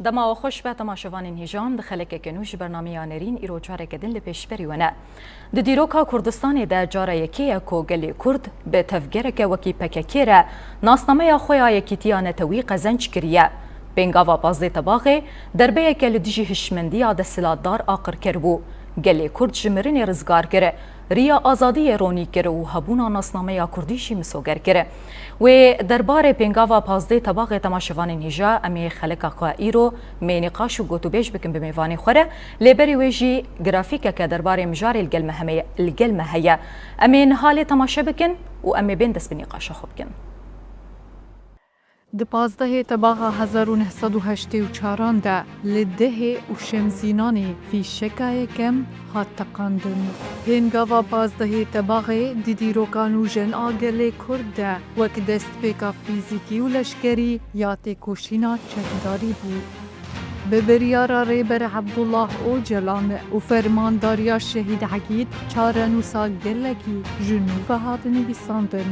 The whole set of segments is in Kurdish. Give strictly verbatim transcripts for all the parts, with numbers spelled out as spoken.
Dema we xweş be temaşevanên hêja, em di xelekeke nû ji bernameya Nerîn îro careke din li pêşberî we ne. Di dîroka Kurdistanê de cara yekê ye ku gelê Kurd bi tevgereke wekî P K K re nasnameya xwe ya yekîtiya netewî qezenc kiriye. Pêngava pazdeh Tebaxê derbeyeke li dijî hişmendiya desthilatdar aqirker bû. Gelê Kurd ji mirinê rizgar kir, riya azadiyê ronî kir û hebûna nasnameya Kurdî jî misoger kir. Wê derbarê pêngava pazdeh Tebaxê temaşevanên hêja, em ê xeleka xwe îro mê nîqaş û gotûbêj bikin bi mêvanê xwe re, lê berî wê jî grafîkeke derbarê mijarê li gel me heme-, li gel me heye. Em ê niha lê temaşe bikin û em ê bên dest bi nîqaşa xwe bikin. Di pazdehê Tebaxa hezar û neh sed û heştê û çaran de li Dehê û Şemzînanê fîşeka yekem hat teqandin. Pêngava pazdehê Tebaxê di dîroka nûjen a gelê Kurd de wek destpêka fîzîkî û leşkerî ya têkoşîna çekdarî bû. Bi biryara Rêber Abdullah Ocalan û fermandariya Şehîd Egîd çarenûsa gelekî ji nû ve hat nivîsandin.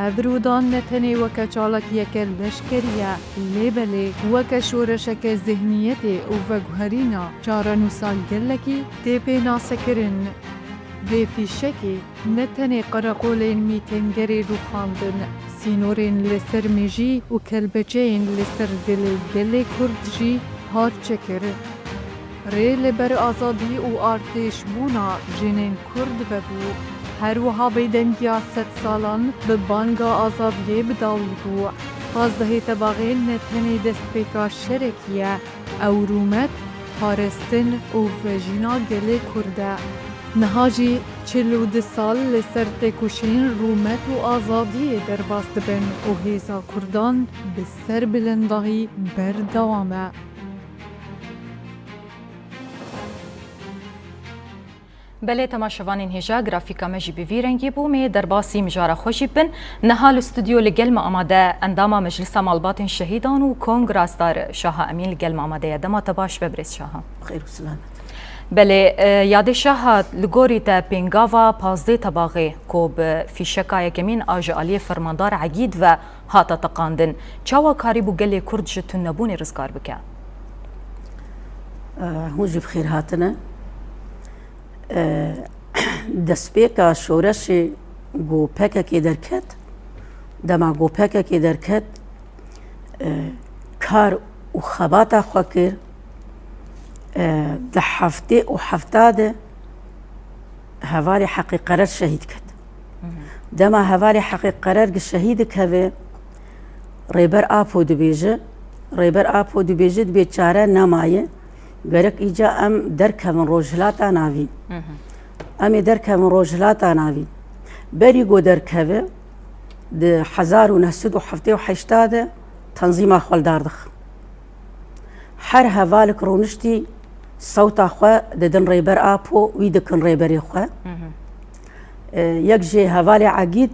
Ev rûdan ne tenê weke çalakiyeke leşkerî ye, lê belê weke şoreşeke zihniyetê û veguherîna çarenûsa gelekî tê pênasekirin. Vê fîşekê ne tenê qereqolên mîtîngerê rûxandin, sînorên li ser mêjî û kelbeçeyên li ser dilê gelê Kurd jî parçe kir. Rê li ber azadî û artêşbûna jinên Kurd vebû. Her wiha bêdengiya sedsalan bi banga azadiyê bi dawî bû. Pazdehê Tebaxê ne tenê destpêka şerekî ye, ew rûmet, parastin û vejîna gelê Kurd e. Niha jî çil û du sal li ser têkoşîn rûmet û azadiyê derbas dibin û hêza Kurdan bi serbilindahî berdewam e. Belê temaşevanên hêja, grafîka me jî bi vî rengî bû. Em ê derbasî mijara xwe jî bin. Niha li stûdyo li gel me amade endama Meclisa Malbatên Şehîdan û Kongra Star Şaha Emîn li gel me amade ye. Dema te baş be birêz Şaha. Xêr û selamet. Belê, e, yadê Şaha, li gorî te pêngava pazdeh Tebaxê ku bi fîşeka yekemîn a ji aliyê Fermandar Egîd ve hate teqandin, çawa karîbû gelê Kurd ji tunebûnê rizgar bike? E, hûn jî bi xêr hatine. E, destpêka şoreşê ku P K K derket, dema ku P K K derket, e, kar û xebata xwe kir, e, di heftê û hefta de hevalê Heqî Qerer şehîd ket. Dema hevalê Heqî Qerer gi şehîd dikeve, Rêber Apo dibêje, Rêber Apo dibêje, dibê çare nemaye, gerek îca em derkevin Rojhilata Navîn. Em ê derkevin Rojhilata Navîn. Berî ku derkeve, di hezar û neh sed û heftê û heşt de tenzîma xwe li dar dixe. Her hevalek rûniştî sewta xwe didin Rêber Apo, wî dikin rêberê xwe. E, yek jê hevalê Egîd,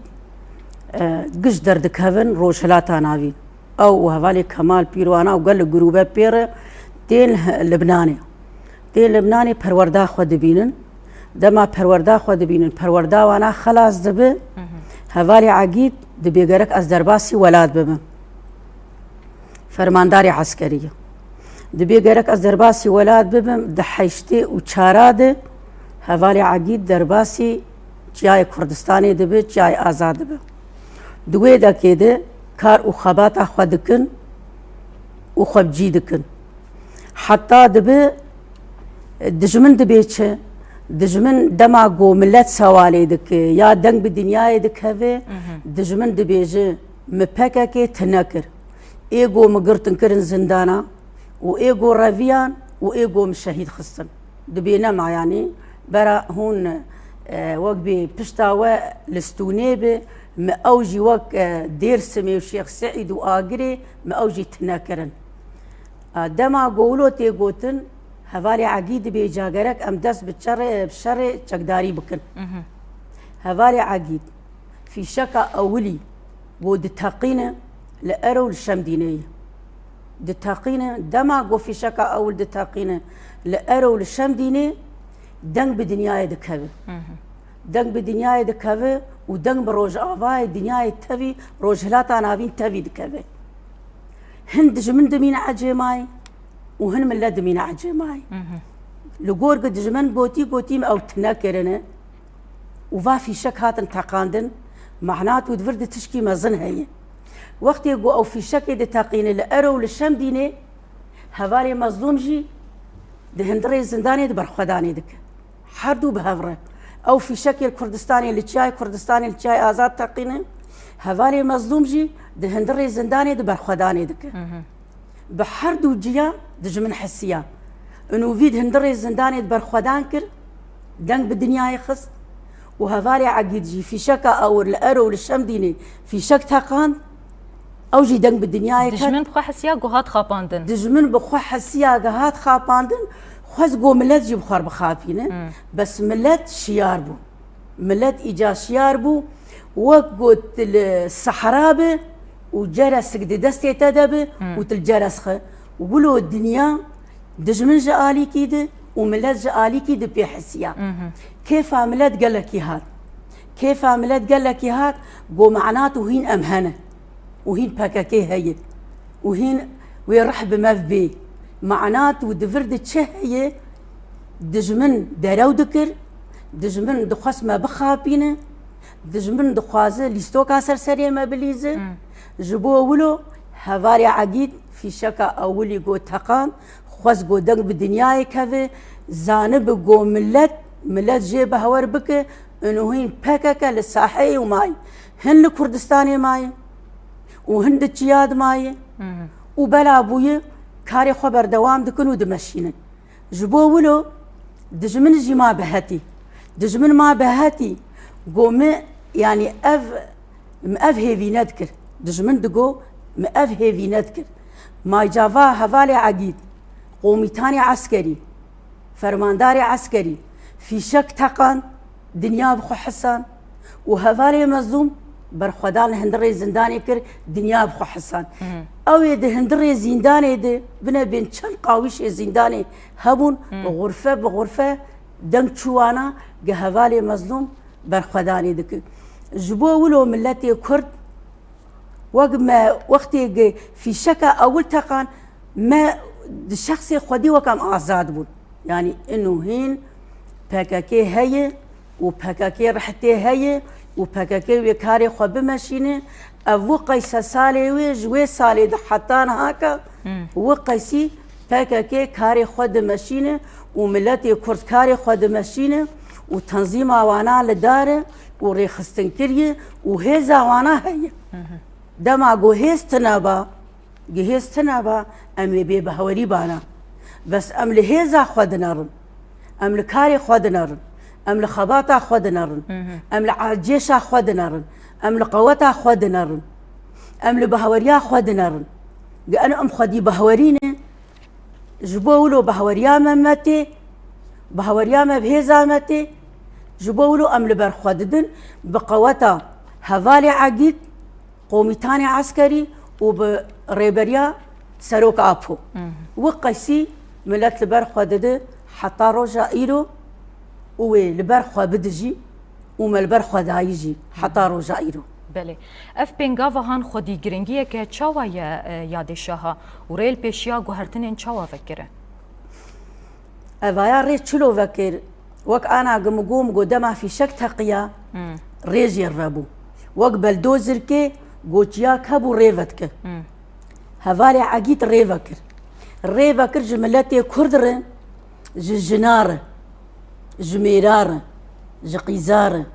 e, giş derdikevin Rojhilata Navîn. Ew û hevalê Kemal Pîrwana û gelek grûbe pê re tên Libnanê. Tên Libnanê perwerda xwe dibînin. Dema perwerda xwe dibînin, perwerda wana xelas dibe, hevalê Egîd dibê gerek ez derbasî welat bibim. Fermandarê eskerî ye. Dibê gerek ez derbasî welat bibim, di heştê û çara de hevalê Egîd derbasî çiyayê Kurdistanê dibe, çiyayê azad dibe. Di wê dekê de kar û xebata xwe dikin û xwe bi cî dikin. Heta dibe, dijmin dibê çi? Dijmin dema ku millet sewalê dike ya deng bi dinyayê dikeve, dijmin dibêje, "Mi P K K tune kir. Ê ku mi girtin kirin zindana û ê ku reviyan û ê ku mi şehîd xistin." Dibê nema, yanî bera hûn, e, wek bê pişta we li stûnê bi, mi ew jî wek, e, Dêrsimê û Şêx Seîd û Agirê, mi ew jî tune kirin. E, dema ku wilo tê gotin, hevalê Egîd dibê ca gerek em dest bi çerê, bi şerê çekdarî bikin. Hevalê Egîd, fîşeka ewilî ku diteqîne li Ero û li Şemdînê ye. Diteqîne, dema ku fîşeka ewil diteqîne li Ero û li Şemdînê, deng bi dinyayê dikeve. Deng bi dinyayê dikeve û deng bi Rojavayê, dinyayê tevî, Rojhilata Navîn tevî dikeve. Hin dijmin dimîne ecêmayî, û hin millet dimîne ecêmayî. Li gor ku dijmin gotî, gotî me ew tune kirine û va fîşek hatin teqandin, mehnat û di vir de tişkî mezin heye. Wextê ku ew fîşekê diteqîne li Ero û li Şemdînê, hevalê Mezlûm jî di hundirê zindanê di berxwedanê dike. Her du bi hev re. Ew fîşekê li Kurdistanê, li Çiyayê Kurdistanê, li Çiyayê Azad teqîne, hevalê Mezlûm jî di hundirê zindanê di berxwedanê dike. Bi her du ciya dijmin hisiya. Û vî di hundirê zindanê di berxwedan kir, deng bi dinyayê xist û hevalê Egîd jî fîşeka awir li Ero û li Şemdînê fîşek teqand, ew jî deng bi dinyayê ket. Dijmin bi xwe hisiya ku hat xapandin. Dijmin bi xwe hisiya ku hat xapandin, xwest ku milet jî bi xwe bixapîne. Bes milet şiyar bû. Milet îca şiyar bû, wek got li sehra bi û ceresik di destê te de bi û tu li ceres xwe. Wilo dinya dijmin ji alîkî di û milet ji alîkî di pê hisiya. Kêfa milet gelekî hat. Kêfa milet gelekî hat, got mehnat û hîn em hene. Û hîn P K K heye. Û hîn wê rih bi me bê. Mehnat û di vir de çi heye? Dijmin derew dikir, dijmin dixwest me bixapîne, dijmin dixwaze lîstoka ser serê me bilîze. Ji bo wilo hevalê Egîd fîşeka ewilî got teqan, xwest got deng bi dinyayê keve, zanibi got milet, milet jê behwer bike, û hîn P K K li saheyê û mayî. Hin li Kurdistanê mayî û hin di çiya di mayî û bela bûye karê xwe berdewam dikin û dimeşînin. Ji bo wilo dijmin jî ma bi hetî. Dijmin ma bi hetî. Got mi, yanî ev, mi ev hêvî nedikir. Dijmin digo mi ev hêvî nedikir. May cava hevalê Egîd, komîtanê eskerî, fermandarê eskerî, fîşek teqan, dinya bi xwe hisan û hevalê Mezlûm berxwedan li hundirê zindanê kir, dinya bi xwe hisan. Ew ê di hundirê zîndanê de bine bên çend qawîşê zîndanê hebûn, bi xurfe, bi xurfe deng çû wana, gi hevalê Mezlûm berxwedanê dike. Ji bo wilo miletê Kurd, wek me wextê gi fîşeka ewil teqan, me di şexsê xwedî wek em azad bûn. Yanî ino hîn P K K heye û P K K rihetê heye û P K K wê karê xwe bimeşîne. Ev wi qeyse salê wê, ji wê salê de heta niha ke wi qeysî P K K karê xwe dimeşîne û miletê Kurd karê xwe dimeşîne û tenzîma wana li dar e û rêxistin kiriye û hêza wana heye. Dema ku hêz tune ba, ku hêz tune ba, em ê bê behwerî bana. Bes em li hêza xwe dinerin. Em li karê xwe dinerin. Em li xebata xwe dinerin. Em li cêşa xwe dinerin. Em li qeweta xwe dinerin. Em li behweriya xwe dinerin. Ge em xwedî behwerî ne. Ji bo wilo behweriya me me tê, behweriya me bi hêza me tê, ji bo wilo em li ber xwe didin, bi qeweta hevalê Egîd, komîtanê eskerî û bi rêberiya Serok Apo. Wi qeysî milet li ber xwe didi heta roja îro û wê li ber xwe bidijî û me li ber xwe dayî jî heta roja îro. Belê. Ev pêngava han xwedî giringiyeke çawa ye, e, yadê şaha û rê li pêşiya guhertinên çawa vekire? Evaya rê çilo vekir, wek ana gi min got, min got dema fîşek teqiya, rê jê re bû. Wek beldozirkê goçiya kebû rê vedike. Hevalê Egîd rê vekir. Rê vekir ji miletê Kurd re, ji jina re, ji mêra re, ji qîza re,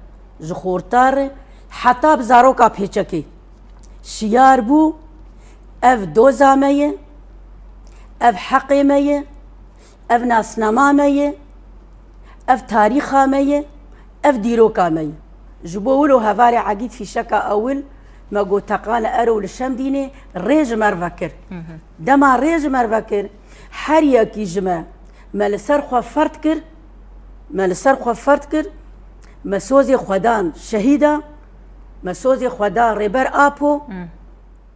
ji xorta re, heta bi zaroka pêçekê. Şiyar bû, ev doza me ye, ev heqê me ye, ev nasnama me ye, ev tarîxa me ye, ev dîroka me ye. Ji bo wilo hevalê Egîd fîşeka ewil me got teqane ero li Şemdînê rê ji me re vekir. Dema rê ji me re vekir, her yekî ji me, me li ser xwe ferd kir, me li ser xwe ferd kir, me sozê xwe dan şehîda, me sozê xwe da Rêber Apo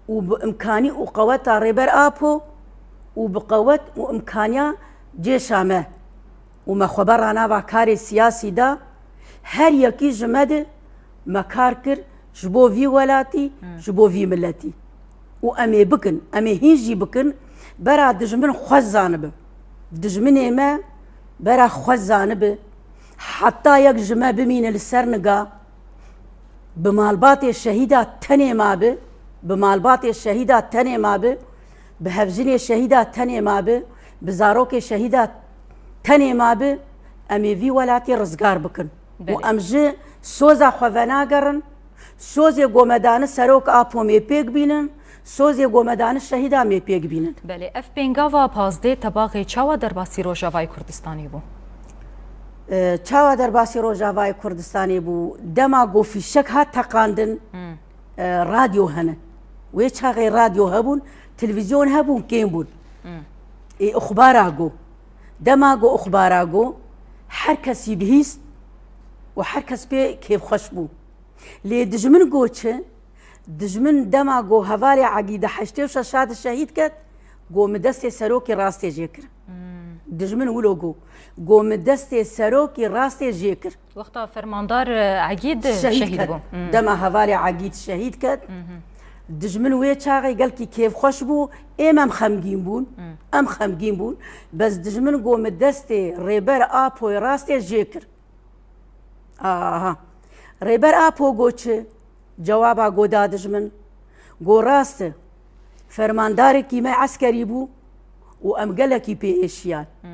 û bi imkanî û qeweta Rêber Apo û bi qewet û imkaniya cêşa me û me xwe bera nava karê siyasî da, her yekî ji me de me kar kir ji bo vî welatî, ji bo vî miletî. Û em ê bikin, em ê hîn jî bikin, Bera dijmin xwe zanibi. Dijminê me bera xwe zanibi. Heta yek ji me bimîne li ser niga, bi malbatê şehîda tenê mabi, bi malbatê şehîda tenê mabi, bi hevjinê şehîda tenê mabi, bi zarokê şehîda tenê mabi, em ê vî welatê rizgar bikin. Belê. Û em ji soza xwe venagerin, sozê gomedani serok Apo mê pêk bînin, sozê gomedani şehîda mê pêk bînin. Belê, ev pêngava pazdeh Tebaxê çawa derbasî Rojavayê Kurdistanê bû? E, çawa derbasî Rojavayê Kurdistanê bû? Dema ku fîşek hat teqandin, Hmm. e, radyo hene. Wê çaxê radyo hebûn, televîzyon hebûn, kêm bûn. Hmm. Ê, ixbara got. Dema got ixbara got, her kesî bihîst û her kes pê kêfxweş bû. Lê dijmin got çi? Dijmin dema got hevalê Egîd di heştê û şeş de şehîd ket, got min destê serokê rastê jê kir. Hmm. Dijmin wilo got. Got min destê serokê rastê jê kir. Wexta fermandar, e, Egîd şehîd bû. Hmm. Dema hevalê Egîd şehîd ket, Mhm. dijmin wê çaxê gelkî kêfxweş bû, êm em xemgîn bûn. Hmm. Em xemgîn bûn. Bes dijmin got min destê Rêber Apoyê rastê jê kir. Aha. Rêber Apo got çi? Cewaba got da dijmin. Got rast e. Fermandarekî me eskerî bû û em gelekî pê êşiyan. Hmm.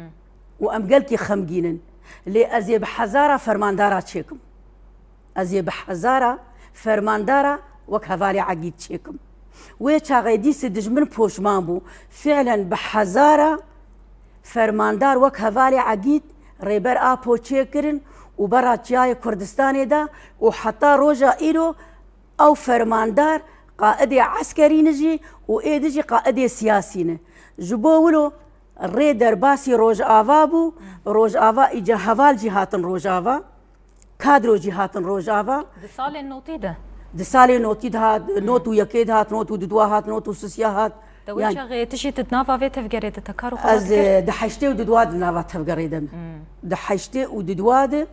Û em gelkî xemgîn in. Lê ez ê bi hezara fermandara çêkim. Ez ê bi hezara fermandara wek hevalê Egîd çêkim. Wê çaxê dîsê dijmin poşman bû. Fiilen bi hezara fermandar wek hevalê Egîd Rêber Apo çêkirin û bera çiyayê Kurdistanê de û heta roja îro ew fermandar qaidê eskerî ne jî û êdî jî qaidê siyasî ne. Ji bo wilo rê derbasî Rojava bû, Rojava îca heval jî hatin Rojava. Kadro jî hatin Rojava. Di salên notî de? Di salên notî de hat, Hmm. not û yekê de hat, not û dudwa hat, not û sisiya hat. Te wê Yani çaxê tu jî tu di nava vê tevgerê de te kar û xebat Ez, kir? e, di heştê û dudwa di nava tevgerê de me. Hmm. Di heştê û dudwa de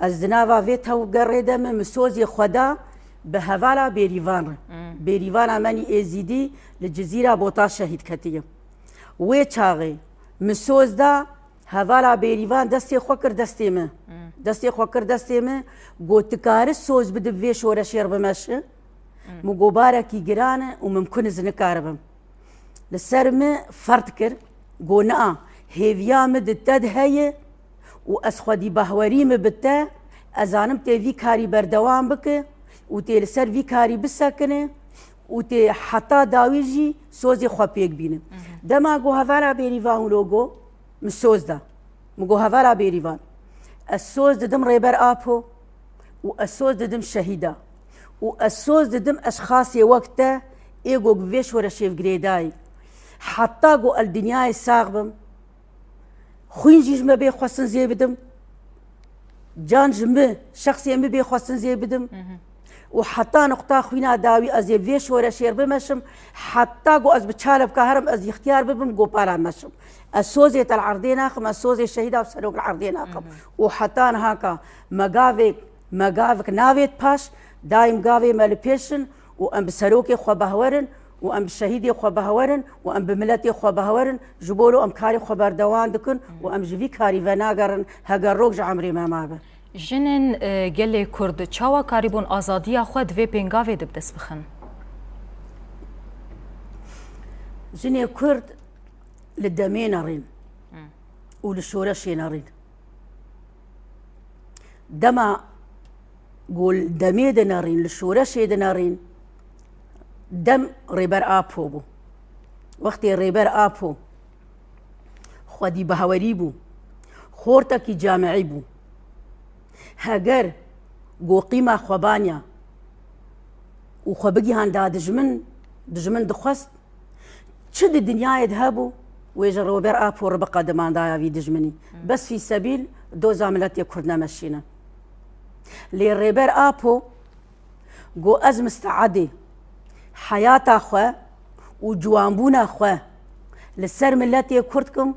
ez di nava vê tevgerê de me, min sozê xwe da bi hevala Bêrîvan re. Hmm. Bêrîvana menî Êzîdî li Cizîra Bota şehîd ketiye. Wê çaxê min soz da Hevala Bêrîvan destê xwe kir destê min. Hmm. Destê xwe kir destê min. Got, tu kari soz bidî vê şoreşê re bimeşi? Hmm. Min got, barekî giran e û mimkun e ez nikaribim. Li ser min ferd kir. Got, na, hêviya min di te de heye û ez xwedî bahwerî min bi te, ez zanim tê vî karî berdewam bike û tê li ser vî karî bisekine û tê heta dawî jî sozê xwe pêk bîne. Mhm. Dema got hevala Bêrîvan wilo got, Min soz da. Min got, hevala Bêrîvan, ez soz didim Rêber Apo û ez soz didim şehîda û ez soz didim eşxasê wek te ê ku bi vê şoreşê ve girêdayî. Heta ku ez li dinyayê sax bim, xwîn jî ji me bê xwestin zê bidim, can ji min, şexsê min bê xwestin zê bidim. Mhm. Û heta nuqta xwîna dawî ez ê vê şoreşê re bimeşim, heta ku ez bi çalebka herim ez îxtiyar bibim, gopala meşim. Ez sozê te li erdê naxim, ez sozê şehîda û serok li erdê naxim. Mhm. Û heta niha ka me gavek, me gavek navêt paş, daîm gavê me li pêş in û em bi serokê xwe behwer in û em bi şehîdê xwe behwer in û em bi miletê xwe behwer in, ji bo lo em karê xwe berdewam dikin û em ji vî karî venagerin, heger rok ji emrê me mabe. Jinên, e, gelê Kurd çawa karîbûn azadiya xwe di vê pêngavê de bi dest bixin? Jinê Kurd li demê nerîn Hmm. û li şoreşê nerîn. Dema ku li demê de nerîn, li şoreşê de nerîn, dem Rêber Apo bû. Wextê Rêber Apo xwedî behwerî bû, xortekî camîî bû. Heger ku qîma xwe baniya û xwe bigihanda dijmin, dijmin dixwest, çi di dinyayê de hebû, wê ji Rêber Apo re biqedimandaya vî dijminî. Hmm. Bes fîsebîl doza miletê Kurd nemeşîne. Lê Rêber Apo got, ez misteedê heyata xwe û ciwanbûna xwe li ser miletê Kurd kim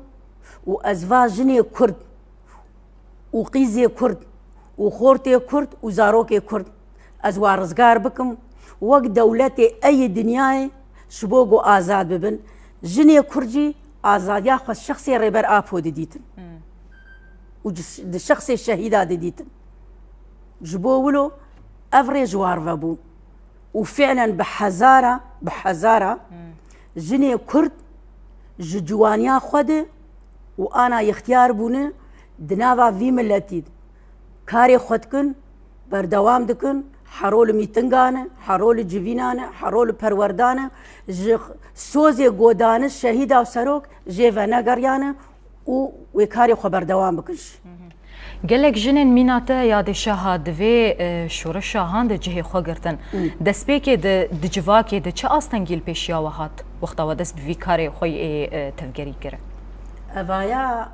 û ez va jinê Kurd û qîzê Kurd û xortê Kurd û zarokê Kurd ez wa rizgar bikim, wek dewletê eyê dinyayê ji bo ku azad bibin. Jinê Kurd jî azadiya xwe şexsê Rêber Apo didîtin û di şexsê şehîda didîtin. Ji bo wilo ev rê ji war vebû û fi'len bi hezara, bi hezara jinê Kurd ji ciwaniya xwe de û ana yextiyar bûne di nava vî miletî de karê xwe dikin, berdewam dikin, hero li mîtingan e, hero li civînan e, hero li perwerdan e, ji sozê godane şehîda û serok jê venegeriyane û wê karê xwe berdewam bikin jî. Gelek jinên mîna te ya dê şaha di vê e, şoreşa han de cihê xwe girtin. Destpêkê de di civakê de çi astengî li pêşiya we hat wexta we dest bi vî karê xwe yê e, tevgerî kir? Evaya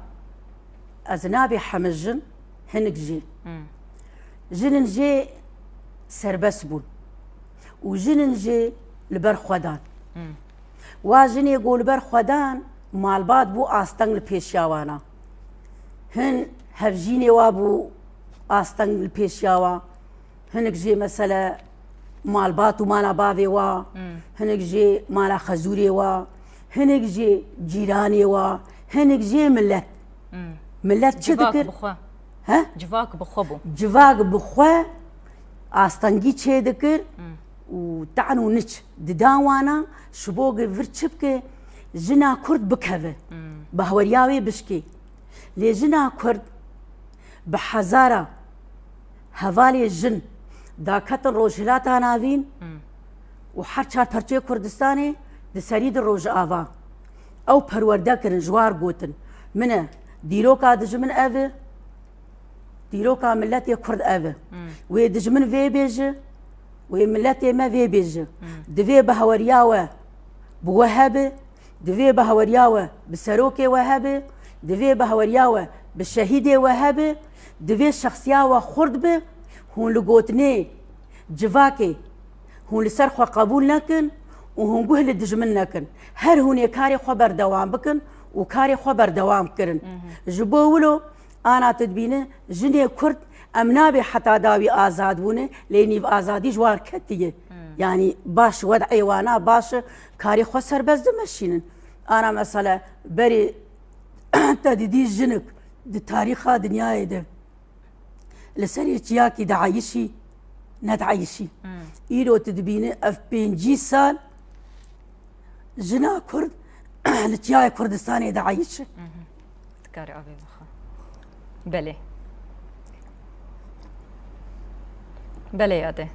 ez nabê heme jin hinik jê. Jinin jê serbest bûn û jinin jê li ber xwe dan. Wa jinê ku li ber xwe dan malbat bû asteng li pêşiya wan a. Hin hevjînê wa bû asteng li pêşiya wa. Hinik jê mesele malbat û mala bavê wa, hinik jê mala xezûrê wa, hinik jê cîranê wa, hinik jê milet. Milet çi Civak dikir? bi xwe. He? Civak bi xwe bû. Civak bi xwe astengî çê dikir û tan û niç didan wana, ji bo gi vir çi bike, jina Kurd bikeve. Bahweriya wê bişkê. Lê jina Kurd bi hezara hevalê jin daketin Rojhilata Navîn û her çar perçeyê Kurdistanê di serî di Rojava. Ew perwerde kirin, ji war gotin, min e, dîroka dijmin ev e, dîroka miletê Kurd ev e. Wê dijmin vê bêje, wê miletê me vê bêje. Divê bahweriya we bi we hebe, divê bahweriya we bi serokê we hebe, divê bahweriya we bi şehîdê we hebe, divê şexsiya we xurt be, hûn li gotinê civakê hûn li ser xwe qebûl nekin û hûn guh li dijmin nekin. Her hûn ê karê xwe berdewam bikin û karê xwe berdewam kirin. Ji bo wilo ana tu dibîne jinê Kurd em nabê heta dawî azad bûne, lê nîv azadî ji war ketiye. Yanî baş wed'ê wana baş e, karê xwe serbest dimeşînin. Ana mesele berê te didî jinik di tarîxa dinyayê de li serê çiyakî diayişî, nediayişî. Îro tu dibîne ev pêncî sal jina Kurd li çiyayê Kurdistanê diayişe. Dikarî avê bixe. Belê. Belê yade.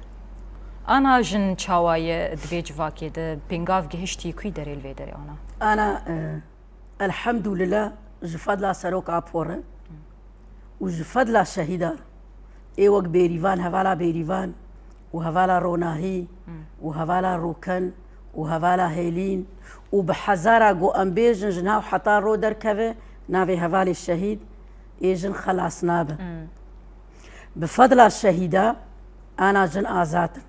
Ana jin çawa ye di vê civakê de pêngav gihiştî kû derê li vê derê ana? Ana e, Elhemdulillah ji fedla Serok Apo re û ji fedla şehîdan ê wek Bêrîvan, hevala Bêrîvan û hevala Ronahî û hevala Rûken û hevala Hêlîn û bi hezara ku em bêjin ji nav heta ro derkeve navê hevalê şehîd ê jin xelas nabe. Bi fedla şehîda ana jin azad in.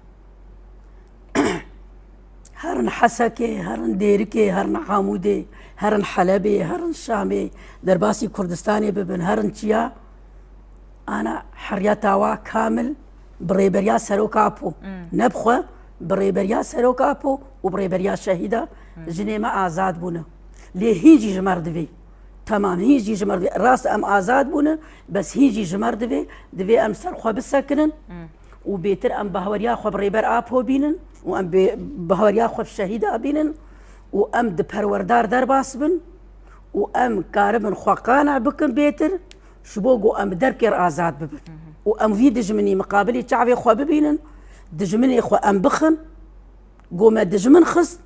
Herin Hesekê, herin Dêrikê, herin Amûdê, herin Helebê, herin Şamê, derbasî Kurdistanê bibin, herin çiya, ana heriyeta wa kamil bi rêberiya Serok Apo. Ne bi xwe, bi rêberiya Serok Apo û bi rêberiya şehîda jinê me azad bûne. Lê hîn jî ji me re divê. Temam, hîn jî ji me re divê. Rast em azad bûne, bes hîn jî ji me re divê. Divê em ser xwe bisekinin. û bêtir em bahweriya xwe bi Rêber Apo bînin û em bê-, bahweriya xwe bi şehîda bînin û em di perwerdar derbas bin û em karibin xwe qane bikin bêtir, ji bo ku em bi derkê re azad bibin û em vî dijminî miqabilî çavê xwe bibînin, dijminê xwe em bixin, Go me dijmin xist,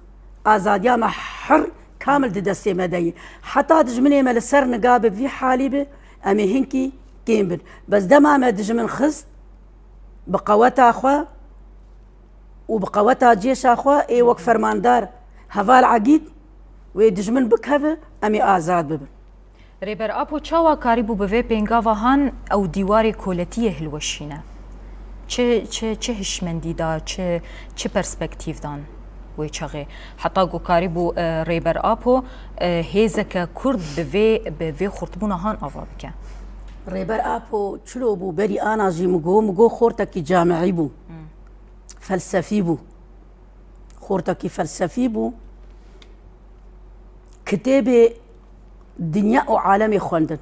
azadiya me her kamil di destê me de ye. Heta dijminê me li ser niga bi vî halî bi, em ê hinkî kêm bin. Bes dema me dijmin xist, bi qeweta xwe û bi qeweta cêşa xwe ê wek fermandar heval Egîd wê dijmin bikeve, em ê azad bibin. Rêber Apo çawa karîbû bi vê pêngava han ew dîwarê koletiyê hilweşîne? Çi, çi, çi hişmendî da, çi, çi perspektîv dan wê çaxê? Heta ku karîbû, e, Rêber Apo, e, hêzeke Kurd bi vê, bi vê xurtbûna han ava bike. Rêber Apo çilo bû, berî ana jî min got, min got xortekî camîî bû. Felsefî bû. Xortekî felsefî bû. Kitêbê dinya û alemê xwendin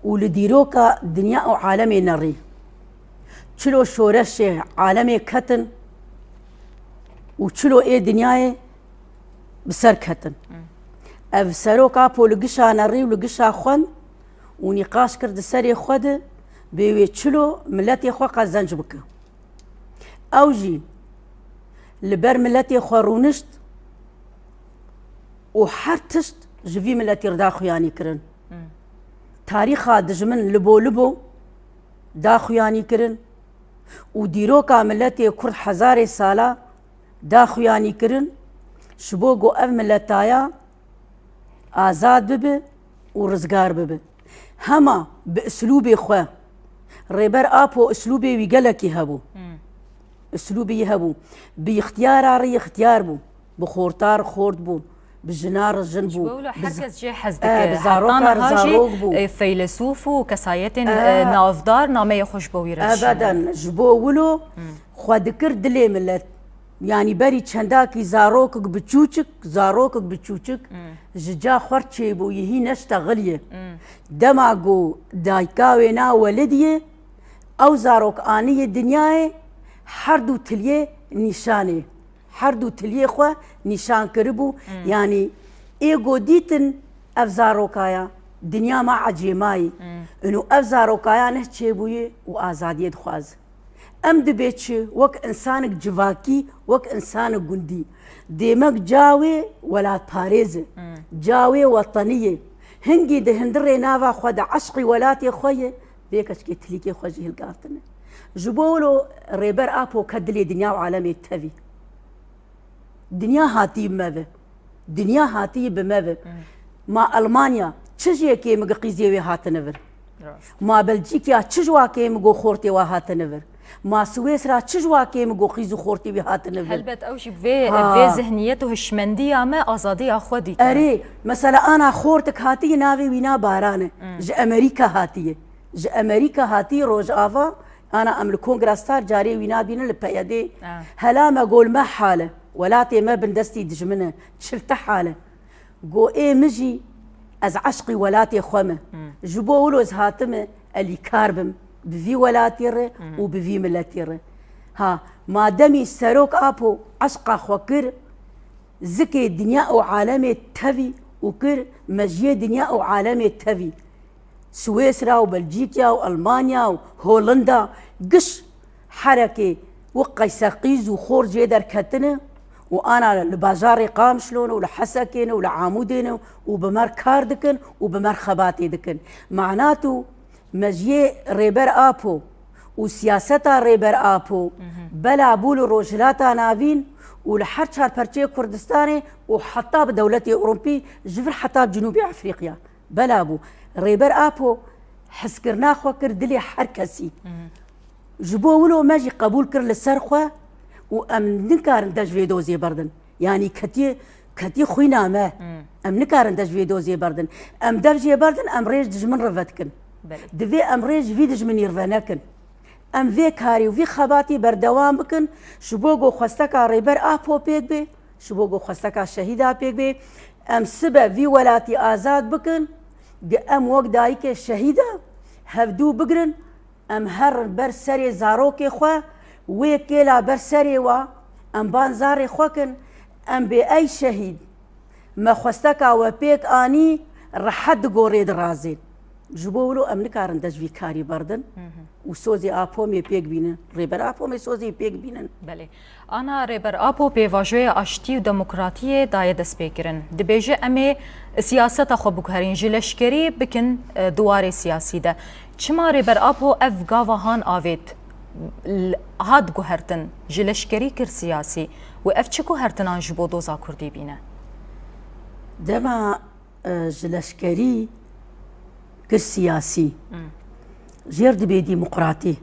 û li dîroka dinya û alemê nerî. Çilo şoreşê alemê ketin û çilo ê dinyayê bi ser ketin. Ev serok Apo li gişa nerî û li gişa xwend û nîqaş kir di serê xwe de bê wê çilo miletê xwe qezenc bike. Ew jî li ber miletê xwe rûnişt û her tişt ji vî miletî re da xuyanî kirin. Tarîxa dijmin libo libo da xuyanî kirin û dîroka miletê Kurd hezarê sala da xuyanî kirin, ji bo ku ev miletaya azad bibe û rizgar bibe. Hema bi islûbê xwe. Rêber Apo islûbê wî gelekî hebû. Islûbê wî hebû. Bi ixtiyara re ixtiyar bû. Bi xorta re xort bû. Bi jina re jin bû. Ji bo wilo her kes jê hez dike. Bi zaroka re zarok bû. Heta niha jî, e, feylesûf û kesayetên, e, navdar nameyê xwe ji bo wî re dişînin. Ebeden. Ji bo wilo xwe dikir dilê milet. Yanî berî çendakî zarokek biçûçik, zarokek biçûçik ji ca xwe re çêbûyî, hî neştexiliye. Dema ku dayika wê na welidiyê, ew zarok aniyê dinyayê, her du tiliyê nîşanê, her du tiliyê xwe nîşan kiribû. Yanî ê ku dîtin ev zarokaya, dinya ma ecêmayî. Ino ev zarokaya neh çêbûyî û azadiyê dixwaze. Em dibê çi? Wek insanek civakî, wek insanek gundî. Dêmek ca wê welatparêz e. Ca wê wetenî ye. Hingî di hindirê nava xwe de eşqî welatê xwe ye, vê keçikê tilîkê xwe jî hilgavtine. Ji bo wilo Rêber Apo ke dilê dinya û alemê tevî. Dinya hatî bi me ve. Dinya hatî bi me ve. Ma Elmanya çi ji yekê min qîzê wê hatine vir? Ma Belçîkya çi ji wakê min go xortê wa hatine vir? Ma Swêsra çi ji wakê min go qîz û xortê wî hatine vir? Helbet ew jî vê, vê zihniyet û hişmendiya me azadiya xwe dîtine. Erê, mesela ana xortik hatiye navê wîna Baran e. Ji Amerîka hatiye. Ji Amerîka hatî Rojava, ana em li Kongra Star carê wî nabînin li P Y D. Ah. Hela me go li me hal e. Welatê me bin destî dijmin e. Çil te hal e. Go ê min jî ez eşqî welatê xwe me. Hmm. Ji bo wilo ez hatime elîkar bim bi vî welatî re Hmm. û bi vî miletî re. Ha, mademî Serok Apo eşqa xwe kir, zikê dinya û alemê tevî û kir mejiyê dinya û alemê tevî. Swêsra û Belçîkya û Elmanya û Hollanda giş herekê wek qeyseqîz û xor jê derketine û ana li bajarê Qamişlo ne û li Hesekê ne û li Amûdê ne û bi me re kar dikin û bi me re xebatê dikin. Manat û mejiyê Rêber Apo û siyaseta Rêber Apo bela bû li Rojhilata Navîn û li her çar perçeyê Kurdistanê û heta bi dewletê Ewropî ji vir heta bi Cinûbê Efrîqya. Bela bû. Rêber Apo hezkirina xwe kir dilê her kesî. Ji bo wilo me jî qebûl kir li ser xwe û em nikarin dej vê dozê berdin. Yanî ketiye, ketiye xwîna me. Em nikarin dej vê dozê berdin. Em dev jê berdin, em rêj dijmin re vedikin. Belê. Divê em rêj vî dijminî re venekin. Em vê karî û vî xebatî berdewam bikin, ji bo ku xwesteka Rêber Apo pêk bê, ji bo ku xwesteka şehîda pêk bê. Em sibe vî welatî azad bikin, gi em wek dayikê şehîda hevdû bigrin, em herin ber serê zarokê xwe, wê kêla ber serê wa, em ban zarê xwe kin, em bê ey şehîd, me xwesteka we pêk anî, rehet di gorê dirazên. Ji bo wilo em nikarin dest vî karî berdin û sozê Apomê pêk bînin. Rêber Apomê sozê pêk bînin. Belê. Ana Rêber Apo pêvajoya aştî û demokratiyê daye destpêkirin. Dibêje em ê siyaseta xwe biguherîn, ji leşkerî bikin, e, di warê siyasî de. Çima Rêber Apo ev gava han avêt, l-, hat guhertin, ji leşkerî kir siyasî û ev çi guhertinan ji bo doza Kurdî bîne? Dema e, ji leşkerî kir siyasî. Hmm. Jêr dibê demokratî.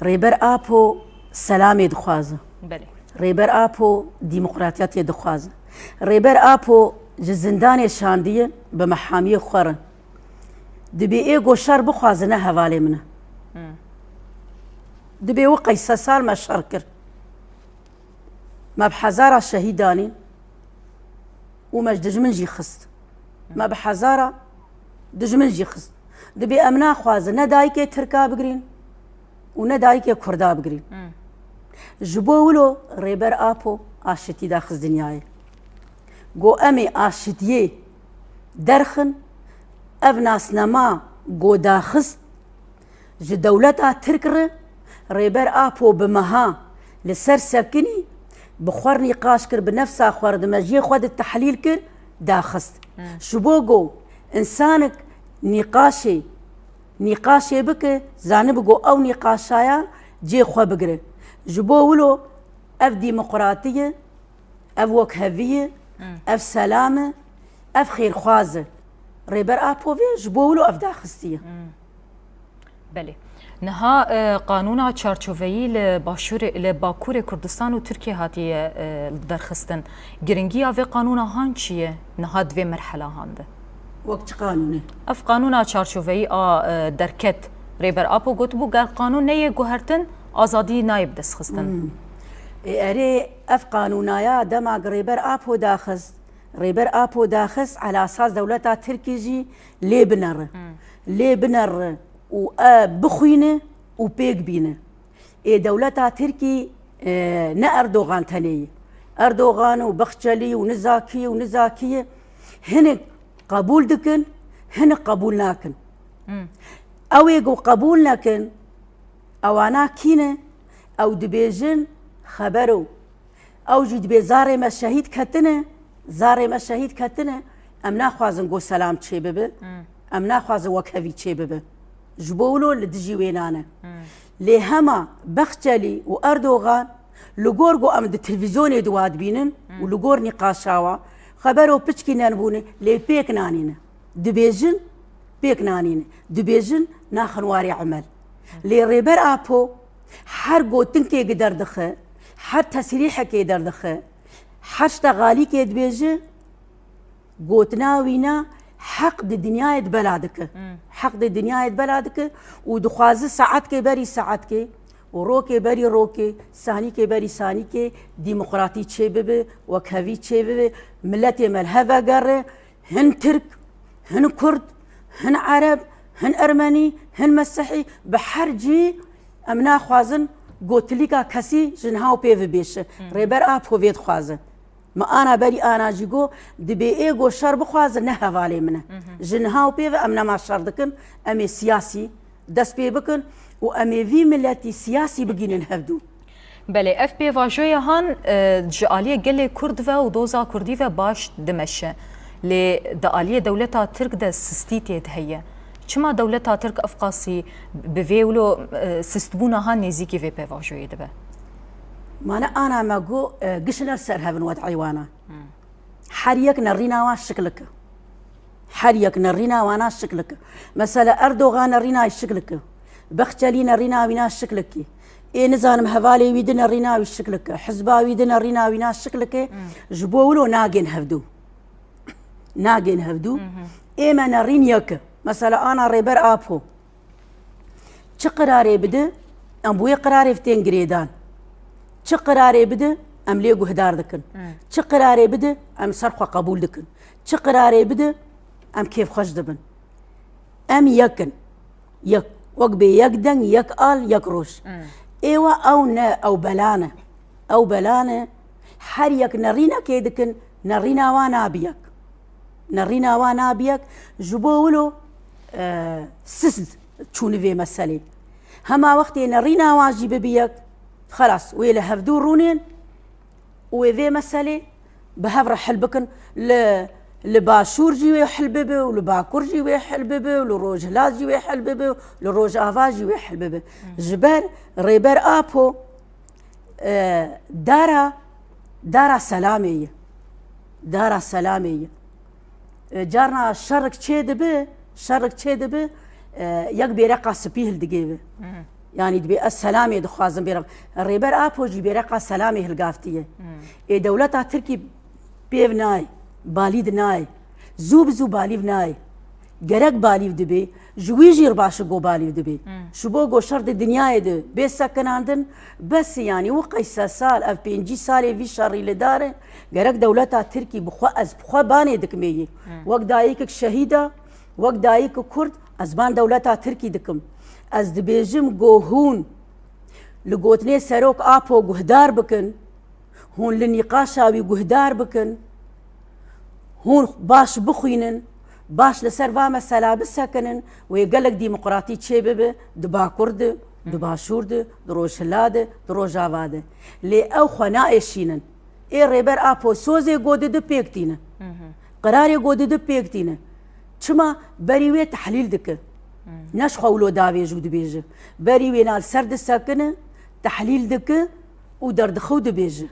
Rêber Apo selamê dixwaze. Belê. Rêber Apo demokratiyatê dixwaze. Rêber Apo ji zindanê şandiye bi mehamiyê xwe re. Dibê ê go şer bixwaze ne hevalê min e. Hmm. Dibê wî qey sed sal me şer kir. Me bi hezara şehîd danîn. û me ji dijmin jî xist. Me bi hezara dijmin jî xist. Dibê em naxwazin ne dayikê Tirka bigirîn û ne dayikê Kurda bigirîn. Ji bo wilo Rêber Apo aşitî daxist dinyayê. Got, em ê aşitiyê derxin, ev nasnama got daxist, ji dewleta Tirk re Rêber Apo bi meha li ser sekinî, bi xwe re nîqaş kir, bi nefsa xwe re di mejiyê xwe de tehlîl kir, daxist. Ji bo ku însanek nîqaşê, nîqaşê bike, zanibe ku ew nîqaşaya cê xwe bigire. Ji bo wilo ev demokratî ye, ev wekhevî ye, ev selam e, ev xêrxwaz e. Rêber Apo vê ji bo wilo ev daxistiye. Belê. Niha e, qanûna çarçoveyî li başûrê, li bakurê Kurdistan û Tirkiye hatiye e, derxistin. Giringiya vê qanûna han çi ye niha di vê merhela han de? Wek çi qanûne? Ev qanûna çarçoveyî a e, derket. Rêber Apo gotibû, ger qanûn neyê guhertin, azadî nayê bidestxistin. Ê erê, ev qanûnaya dema Rêber Apo daxist, Rêber Apo daxist, elasaz dewleta Tirkî jî lê binere. Lê binere û e bixwîne û pêk bîne. Ê dewleta Tirkî e, ne Erdogan tenê ye. Erdogan û Bexçelî û nizakî û nizakî ye. Hinek qebûl dikin, hinek qebûl nakin. Ew ê ku qebûl nekin, ewana kî ne? Ew dibêjin xebero. Ew jî dibê zarê me şehîd ketine, zarê me şehîd ketine, em naxwazin ku selam çêbibe, em naxwazin wekhevî çêbibe. Ji bo wilo li dijî wêna ne. Lê hema Bexçelî û Erdogan li gor ku em di televîzyonê di wa dibînin û li gor nîqaşa wa, xebero piçkî nenbûne, lê pêk nanîne. Dibêjin pêk nanîne. Dibêjin naxin warê emel. Lê Rêber Apo her gotinkê gi derdixe, her tesrîhekê derdixe, her ştegalîkê dibêje, gotina wîna heq di dinyayê di bela dike. Heq di dinyayê di bela dike û dixwaze saetkê berî saetkê û rokê berî rokê, sanîkê berî sanîkê demokratî çêbibe, wekhevî çêbibe, miletê me li hev vegere, hin Tirk, hin Kurd, hin Ereb, hin Ermenî, hin Mesihî, bi her cî em naxwazin gotilîka kesî ji niha û pê ve bêşe. Rêber Apo vê dixwaze. Me ana berî ana jî got, dibê ê got şer bixwaze ne hevalê min e. Ji niha û pê ve em nema şer dikin, em ê siyasî dest pê bikin û em ê vî miletî siyasî bigînin hevdû. Belê, ev pêvajoya han e, ji aliyê gelê Kurd ve û doza Kurdî ve baş dimeşe. Lê di aliyê dewleta Tirk de sistî tê de heye. Çima dewleta Tirk ev qasî bi vê wilo e, sistbûna han nêzîkî vê pêvajoyê dibe? Mane ana me got, e, gişine li ser hev in wed'ê wana. Her yek nerîna wan şiklik e. Her yek nerîna wana şiklik e. Mesela Erdogan nerîna wî şiklik e. Bexçelî nerîna wîna şiklik e. Ê nizanim hevalê wî di nerîna wî şiklik e. Hizba wî di nerîna wîna şiklik e. Ji bo wilo nagên hevdû. Nagên hevdû. Ê me nerîn yek e. Mesela ana Rêber Apo. Çi qirarê bide, em bi wê qirarê ve tên girêdan. Çi qirarê bide, em lê guhdar dikin. Çi qirarê bide, em ser xwe qebûl dikin. Çi qirarê bide, em kêfxweş dibin. Em yek in. Yek. Wek bê yek deng, yek al, yek roj. Êwa ew ne, ew bela ne. Ew bela ne. Her yek nerînekê dikin, nerîna wan nabi yek. Nerîna wan nabi yek. Ji bo wilo, e, sist çûne vê meselê. Hema wextê nerîna wan jî bibi yek, xelas, wê li hevdû rûnên û wê vê meselê bi hev re hil bikin. Li, li Başûr jî wê hil bibe û li Bakur jî wê hil bibe û li Rojhilat jî wê hil bibe û li Rojava jî wê hil bibe. Ji ber Rêber Apo, e, dara, dara selamê ye. Dara selamê ye. E, carna şerik çê dibe, şerik çê dibe, e, yek bêreqa spî hildigê bi. Yanî dibê ez selamê dixwazim bêreq. Rêber Apo jî bêreqa selamê hilgaftiye. Ê dewleta Tirkî pêv nayê, balî di nayê. Zû bi zû balîv nayê. Gerek balîv dibe, Ji wî jî baş go balî dibê. Ji bo go şer di dinyayê de bê sekinandin, bes e, yanî û qey se sal, ev pêncî salê vî şerî li dar e, gerek dewleta Tirkî bi xwe, ez bi xwe banê dikim ê yê. Wek dayikek şehîda, wek dayikek Kurd, ez ban dewleta Tirkî dikim. Ez dibêjim go hûn li gotinê Serok Apo guhdar bikin, hûn li nîqaşa wî guhdar bikin, hûn baş bixwînin, baş li ser va mesela bisekinin, wê gelek demokratî çêbibe di Bakur de, di Başûr de, di Rojhila de, di Rojava de. Lê ew xwe naêşînin. Ê Rêber Apo sozê go didi pêk tîne. Qirarê go didi pêk tîne. Çima? Berî wê tehlîl dike. Ne ji xwe wilo davêj û dibêje. Berî wê na li ser disekine, tehlîl dike û derdixe û dibêje.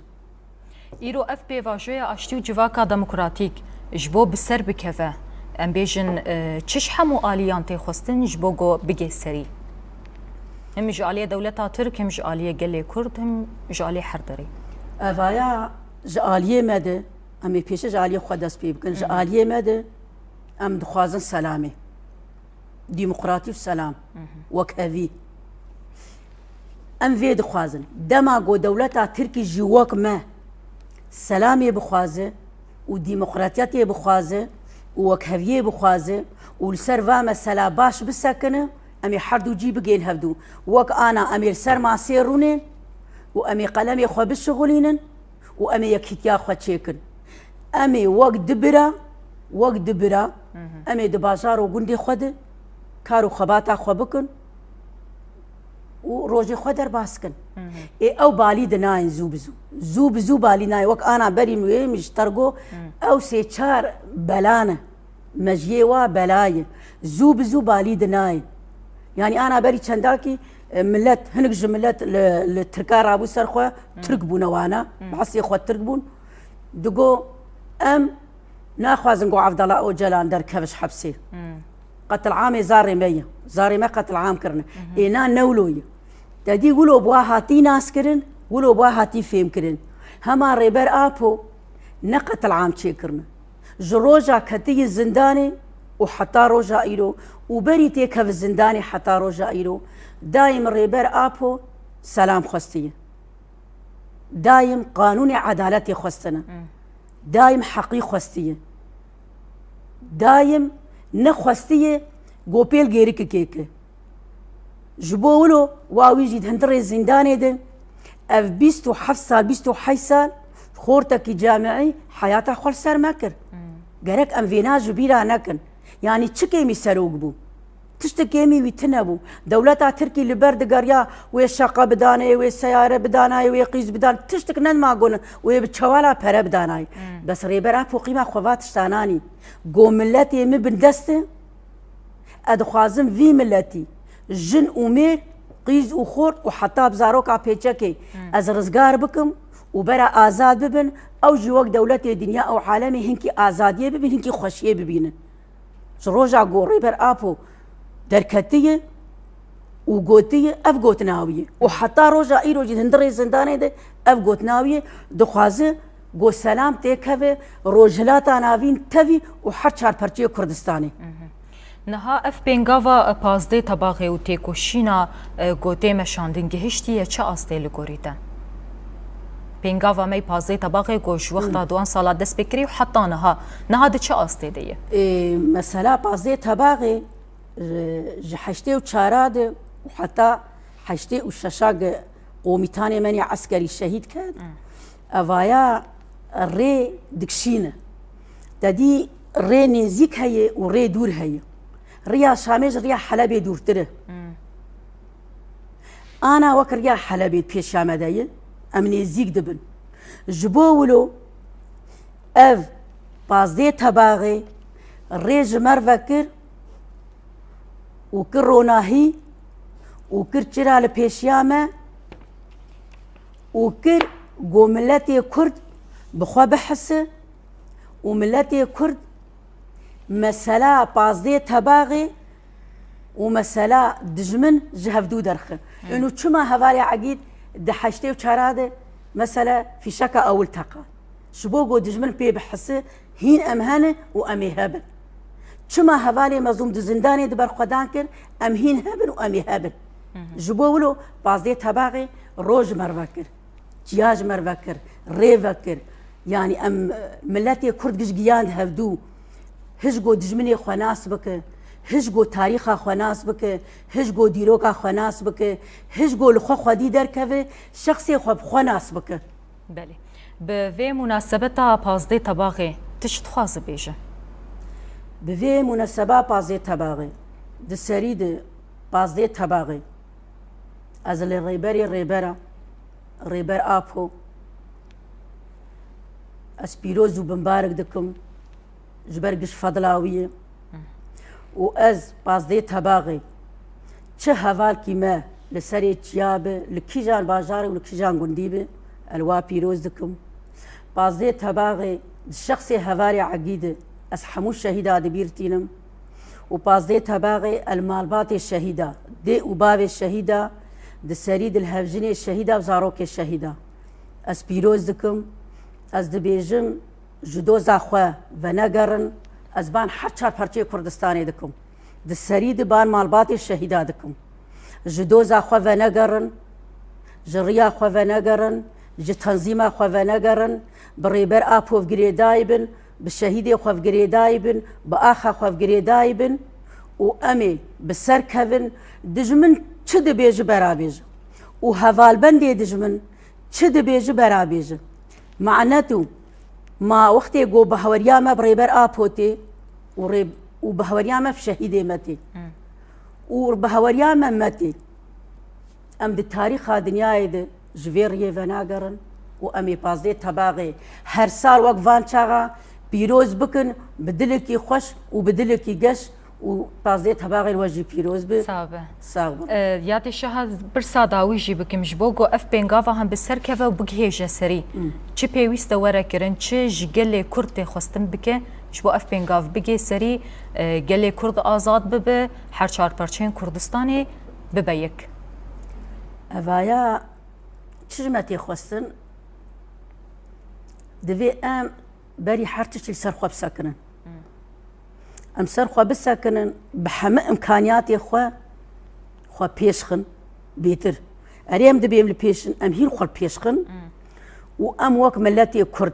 Îro ev pêvajoya aştî û civaka demokratîk ji bo bi ser bikeve, em bêjin, e, çi ji hemû aliyan tê xwestin ji bo ku bigê serî? Him ji aliyê dewleta Tirk, him ji aliyê gelê Kurd, him ji aliyê her derê. Evaya ji aliyê me de, em ê pêşe ji aliyê xwe dest pê bikin. Ji aliyê me de em dixwazin selamê. Demokratî û selam. Wekhevî. Em vê dixwazin. Dema ku dewleta Tirkî jî wek me selamê bixwaze û demokratiyetê bixwaze û wekheviyê bixwaze û li ser va mesela baş bisekine, em ê her du cî bigên hevdû. Wek ana em ê li ser masê rûnên û em ê qelemê xwe bişixulînin û em ê yekîtiya xwe çêkin. Em ê wek du bira, wek du bira, em ê di bajar û gundê xwe de kar û xebata xwe bikin û rojê xwe derbas kin. Ê ew balî dinayên zû bi zû. Zû bi zû balî nayên. Wek ana berî wê min ji te re got, ew sê çar bela ne. Mejiyê wa bela ye. Zû bi zû balî dinayên. Yanî ana berî çendakî, e, millet, hinek ji millet li, li Tirka rabû ser xwe, Tirk bûne wana, behsê xwe Tirk bûn. Digo, em naxwazin ku Evdala Ocalan derkeve ji hepsê. Qetilamê zarê me ye. Zarê me qetilam kirine. Ê na ne wilo ye. Te dî wilo bi wa hatî naskirin, wilo bi wa hatî fêmkirin. Hema Rêber Apo ne qetilam çêkirine. Ji roja ketiye zindanê û heta roja îro û berî têkeve zindanê heta roja îro, dayim Rêber Apo selam xwestiye. Dayim qanûnê edaletê xwestine. Dayim heqî xwestiye. Dayim nexwestiye gopêl gêrikekê ke. Ji bo wilo wa wî jî di hundirê zîndanê de ev bîst û heft sal, bîst û heşt sal xortekî camiî heyata xwe li ser me kir. Gerek em vêna ji bîra nekin. Yanî çi kêmî serok bû? Tiştek kêmî wî tune bû. Dewleta Tirkî li ber digeriya wê şeqe bidanê, wê seyare bidanayê, wê qîz bidan, tiştek nedima gone, wê bi çewala pere bidanayê. Bes Rêber Apo qîma xwe va tiştananî. Go miletê min bindest e, ez dixwazim vî miletî, jin û mêr, qîz û xort û heta bi zaroka pêçekê ez rizgar bikim û bera azad bibin, ew jî wek dewletê dinya û alemê hinkî azadiyê bibin, hinkî xweşiyê bibînin. Ji roja ku Rêber Apo derketiye û gotiye, ev gotina wî ye. Û heta roja îro jî di hundirê zindanê de ev gotina wî ye, dixwaze ku selam têkeve Rojhilata Navîn tevî û her çar perçeyê Kurdistanê. Niha ev pêngava pazdeh Tebaxê û têkoşîna, e, ku tê meşandin gihiştiye çi astê li gorî te? Pêngava me yê pazdeh Tebaxê ku ji wexta duan sala dest pê kirî û heta niha, niha di çi astê de ye? Ê, mesela pazdeh Tebaxê, e, ji heştê û çara de û heta heştê û şeşa ge komîtanê me yê eskerî şehîd ket. Evaya rê dikşîne. Te dî rê nêzîk heye û rê dûr heye. Riya Şamê ji riya Helebê dûrtir e. Ana wek riya Helebê pêşiya me de ye, em nêzîk dibin. Ji bo wilo ev pazdeh Tebaxê rê ji me re vekir û kir ronahî û kir çira li pêşiya me û kir ku miletê Kurd bi xwe bihise û miletê Kurd mesela pazdeh Tebaxê û mesela dijmin ji hevdû derxe. Û çima hevalê Egîd di heştê û çara de mesela fîşeka ewil teqa? Ji bo ku dijmin pê bihise, hîn em hene û em ê hebin. Çima hevalê mezlûm di zindanê di berxwedan kir, em hîn hebin û em ê hebin. Ji bo wilo pazdeh Tebaxê roj ji me re vekir, çiya ji me re vekir, rê vekir. Yanî em, e, miletê Kurd giş giyand hevdû. Hij go dijminê xwe nas bike, hij go tarîxa xwe nas bike, hij go dîroka xwe nas bike, hij go li xwe xwedî derkeve, şexsê xwe bi xwe nas bike. Belê. Bi vê munasebeta pazdeh Tebaxê tu çi dixwaze bêje? Bi vê munaseba pazdeh Tebaxê, di serî de pazdeh Tebaxê, ez li rêberê rêbera, Rêber Apo, ez pîroz û bimbarik dikim. Ji ber giş fedla wî ye. Û ez pazdeh Tebaxê çi hevalkî me li serê çiya be, li kîjan bajarê û li kîjan gundî be, ez wa pîroz dikim. Pazdeh Tebaxê di şexsê hevalê Egî de ez hemû şehîda di bîr tînim. Û pazdeh Tebaxê ez malbatê şehîda, dê û bavê şehîda, di serî di li hevjinê şehîda û zarokê şehîda ez pîroz dikim. Ez dibêjim, ji doza xwe venegerin, ez ban her çar parçeyê Kurdistanê dikim. Di serî de ban malbatê şehîda dikim. Ji doza xwe venegerin, ji riya xwe venegerin, ji tenzîma xwe venegerin, bi Rêber Apo girêdayî bin, bi şehîdê xwe girêdayî bin, bi axa xwe girêdayî bin û em ê bi ser kevin, dijmin çi dibêji berabêji û hevalbendê dijmin çi dibêji berabêji. Manet û ma wextê go bihweriya me bi Rêber Apo tê û rê-, û bihweriya me bi şehîdê me tê û bihweriya me me tê. Em di tarîxa dinyayê de ji vê riyê venagerin û em ê pazdeh Tebaxê her sal wek van çaxa pîroz bikin, bi dilekî xweş û bi dilekî geş û pazdeh Tebaxê we jî pîroz be. Sax be. Sax be. E, yadê şaha pirsa dawî jî bikim, ji bo ku ev pêngava hem bi ser keve û bigihêje serî. Hmm. Çi pêwîst e were kirin, çi ji gelê Kurd tê xwestin bike, ji bo ev pêngav bigê serî, e, gelê Kurd azad bibe, her çar parçeyên Kurdistanê bibe yek. Evaya çi ji me tê xwestin? Divê em berî her tiştî li ser xwe bisekinin. Em ser xwe bisekinin, bi heme imkaniyatê xwe, xwe pêş xin bêtir. Erê em dibêm li pêşin, em hîn xwe li pêş xin û em wek miletê Kurd,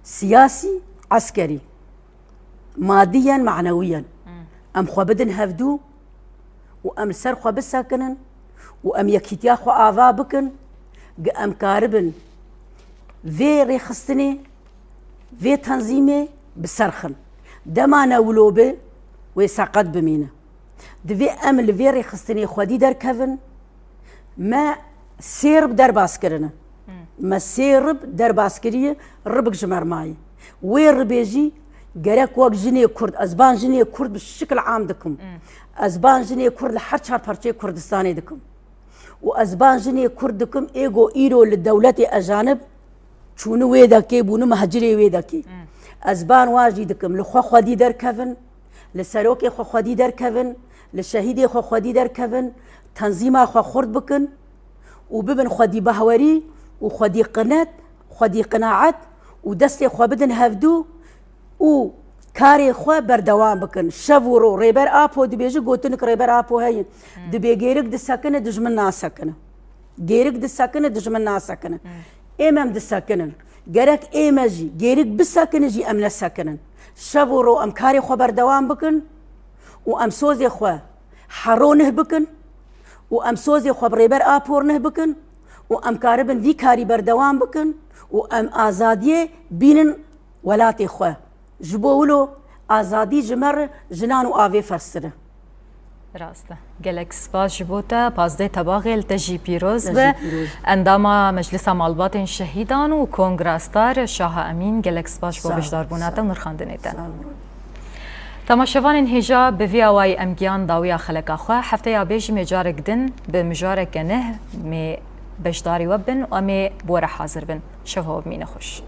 siyasî, eskerî, madiyen, manewiyen, em xwe bidin hevdû û em li ser xwe bisekinin û em yekîtiya xwe ava bikin, gi em karibin vê rêxistinê, vê tenzîmê bi ser xin. Dema ne wilo be, wê seqet bimîne. Divê em li vê rêxistinê xwedî derkevin, me sê rib derbas kirine. Me sê rib derbas kiriye, ribik ji me re maye. Wê ribê jî gerek wek jinê Kurd, ez ban jinê Kurd bi şikil am dikim. Ez ban jinê Kurd li her çar parçeyê Kurdistanê dikim. Û ez ban jinê Kurd dikim, ê go îro li dewletê ejanib çûni wê dekê, bûni mehcirê wê dekê. Ez ban wa jî dikim, li xwe xwedî derkevin, li serokê xwe xwedî derkevin, li şehîdê xwe xwedî derkevin, tenzîma xwe xurt bikin û bibin xwedî behwerî û xwedî qinet, xwedî qinaet û destê xwe bidin hevdû û karê xwe berdewam bikin. Şev û ro Rêber Apo dibêje, gotinik Rêber Apo heye. Dibê gêrik disekine, dijmin nasekine. Gêrik disekine, dijmin nasekine. Êm em disekinin. Gerek êm e jî gêrik bisekine jî em nesekinin. Şev û ro em karê xwe berdewam bikin û em sozê xwe hero nih bikin û em sozê xwe bi Rêber Apo nih bikin û em karibin vî karî berdewam bikin û em azadiyê bînin welatê xwe. Ji bo wilo azadî ji me re ji nan û avê ferztir e. Rast e. Gelek spas ji bo te. Pazdeh Tebaxê li te jî pîroz be. Te jî pîroz be. Endama Meclisa Malbatên Şehîdan û Kongra Star Şaha Emîn, gelek spas ji bo beşdarbûna te û nirxandinê te. Sağ ol. Temaşevanên hêja, bi vî awayî em gihan dawiya xeleka xwe. Hefteya bê jî mê carek din bi mijareke neh mê beşdarî we bin û em ê bi we re hazir bin. Şeva we bimîne xweş.